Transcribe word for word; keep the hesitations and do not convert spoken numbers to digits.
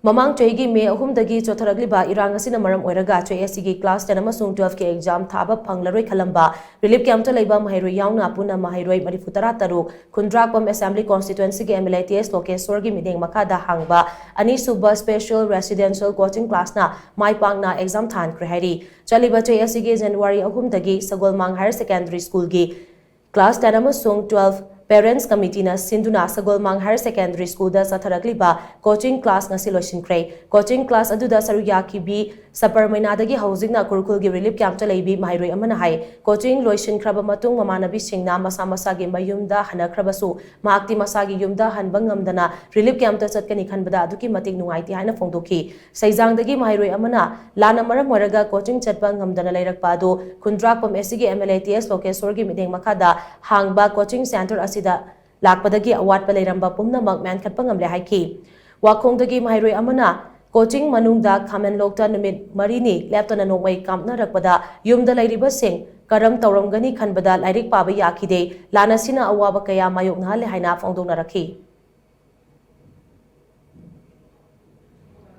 ꯃꯃꯥꯡ ꯆꯍꯤꯒꯤ ꯃꯦ ꯑꯍꯨꯝꯗꯒꯤ ꯆꯣꯠꯊꯔꯛꯂꯤꯕ ꯏꯔꯥꯡ ꯑꯁꯤꯅ ꯃꯔꯝ ꯑꯣꯏꯔꯒ ꯆꯍꯤ ꯑꯁꯤꯒꯤ class ten ꯑꯃꯁꯨꯡ twelve ꯀꯤ exam ꯊꯥꯕ ꯐꯪꯂꯔꯣꯏ ꯈꯜꯂꯝꯕ relief camp ꯇ ꯂꯩꯕ ꯃꯍꯩꯔꯣꯏ ꯌꯥꯎꯅ ꯄꯨꯟꯅ ꯃꯍꯩꯔꯣꯏ ꯃꯔꯤꯐꯨ ꯇꯔꯥ ꯇꯔꯨꯛ ꯈꯨꯟꯗ꯭ꯔꯥꯛꯄꯝ Assembly Constituency ꯒꯤ M L A T S ꯂꯣꯀꯦꯁ꯭ꯋꯔꯒꯤ ꯃꯤꯠꯌꯦꯡ ꯃꯈꯥꯗ ꯍꯥꯡꯕ ꯑꯅꯤꯁꯨꯕ special residential coaching class ꯅ ꯃꯥꯏ ꯄꯥꯛꯅ exam ꯊꯥꯍꯟꯈ꯭ꯔꯦ ꯍꯥꯏꯔꯤ꯫ ꯆꯠꯂꯤꯕ ꯆꯍꯤ ꯑꯁꯤꯒꯤ January ꯑꯍꯨꯝꯗꯒꯤ ꯁꯒꯣꯜꯃꯥꯡ Higher Secondary School ꯒꯤ class ten ꯑꯃꯁꯨꯡ twelve Parents Committee ꯅ ꯁꯤꯟꯗꯨꯅ ꯁꯒꯣꯜꯃꯥꯡ Higher Secondary School ꯗ ꯆꯠꯊꯔꯛꯂꯤꯕ coaching class ꯉꯁꯤ ꯂꯣꯏꯁꯤꯟꯈ꯭ꯔꯦ꯫ Coaching class ꯑꯗꯨꯗ ꯁꯔꯨꯛ ꯌꯥꯈꯤꯕꯤ ꯁꯄꯔ ꯃꯩꯅꯥꯗꯒꯤ ꯍꯧꯖꯤꯛꯅ ꯈꯨꯔꯈꯨꯜꯒꯤ relief camp ꯇ ꯂꯩꯕꯤ ꯃꯍꯩꯔꯣꯏ ꯑꯃꯅ ꯍꯥꯏ, coaching ꯂꯣꯏꯁꯤꯟꯈ꯭ꯔꯕ ꯃꯇꯨꯡ ꯃꯃꯥꯟꯅꯕꯤꯁꯤꯡꯅ ꯃꯁꯥ ꯃꯁꯥꯒꯤ ꯃꯌꯨꯝꯗ ꯍꯟꯅꯈ꯭ꯔꯕꯁꯨ ꯃꯍꯥꯛꯇꯤ ꯃꯁꯥꯒꯤ ꯌꯨꯝꯗ ꯍꯟꯕ ꯉꯝꯗꯅ relief camp ꯇ ꯆꯠꯀꯅꯤ ꯈꯟꯕꯗ ꯑꯗꯨꯛꯀꯤ ꯃꯇꯤꯛ ꯅꯨꯡꯉꯥꯏꯇꯦ ꯍꯥꯏꯅ ꯐꯣꯡꯗꯣꯛꯈꯤ꯫ ꯁꯩꯖꯥꯡꯗꯒꯤ ꯃꯍꯩꯔꯣꯏ ꯑꯃꯅ ꯂꯥꯟꯅ ꯃꯔꯝ ꯑꯣꯏꯔꯒ coaching ꯆꯠꯄ ꯉꯝꯗꯅ ꯂꯩꯔꯛꯄ ꯑꯗꯨ ꯈꯨꯟꯗ꯭ꯔꯥꯛꯄꯝ S C ꯒꯤ M L A T S ꯂꯣꯀꯦꯁ꯭ꯋꯔꯒꯤ ꯃꯤꯠꯌꯦꯡ ꯃꯈꯥꯗ ꯍꯥꯡꯕ coaching centre ꯑꯁꯤꯗ ꯂꯥꯛꯄꯗꯒꯤ ꯑꯋꯥꯠꯄ ꯂꯩꯔꯝꯕ ꯄꯨꯝꯅꯃꯛ ꯃꯦꯟꯈꯠꯄ ꯉꯝꯂꯦ ꯍꯥꯏꯈꯤ꯫ ꯋꯥꯈꯣꯡꯗꯒꯤ ꯃꯍꯩꯔꯣꯏ ꯑꯃꯅ coaching ꯃꯅꯨꯡꯗ ꯈꯥꯃꯦꯟꯂꯣꯛꯇ ꯅꯨꯃꯤꯠ ꯃꯔꯤꯅꯤ ꯂꯦꯞꯇꯅ ꯅꯣꯡꯃꯩ ꯀꯥꯞꯅꯔꯛꯄꯗ ꯌꯨꯝꯗ ꯂꯩꯔꯤꯕꯁꯤꯡ ꯀꯔꯝ ꯇꯧꯔꯝꯒꯅꯤ ꯈꯟꯕꯗ ꯂꯥꯏꯔꯤꯛ ꯄꯥꯕ ꯌꯥꯈꯤꯗꯦ꯫ ꯂꯥꯟ ꯑꯁꯤꯅ ꯑꯋꯥꯕ ꯀꯌꯥ ꯃꯥꯌꯣꯛꯅꯍꯜꯂꯦ ꯍꯥꯏꯅ ꯐꯣꯡꯗꯣꯛꯅꯔꯛꯈꯤ꯫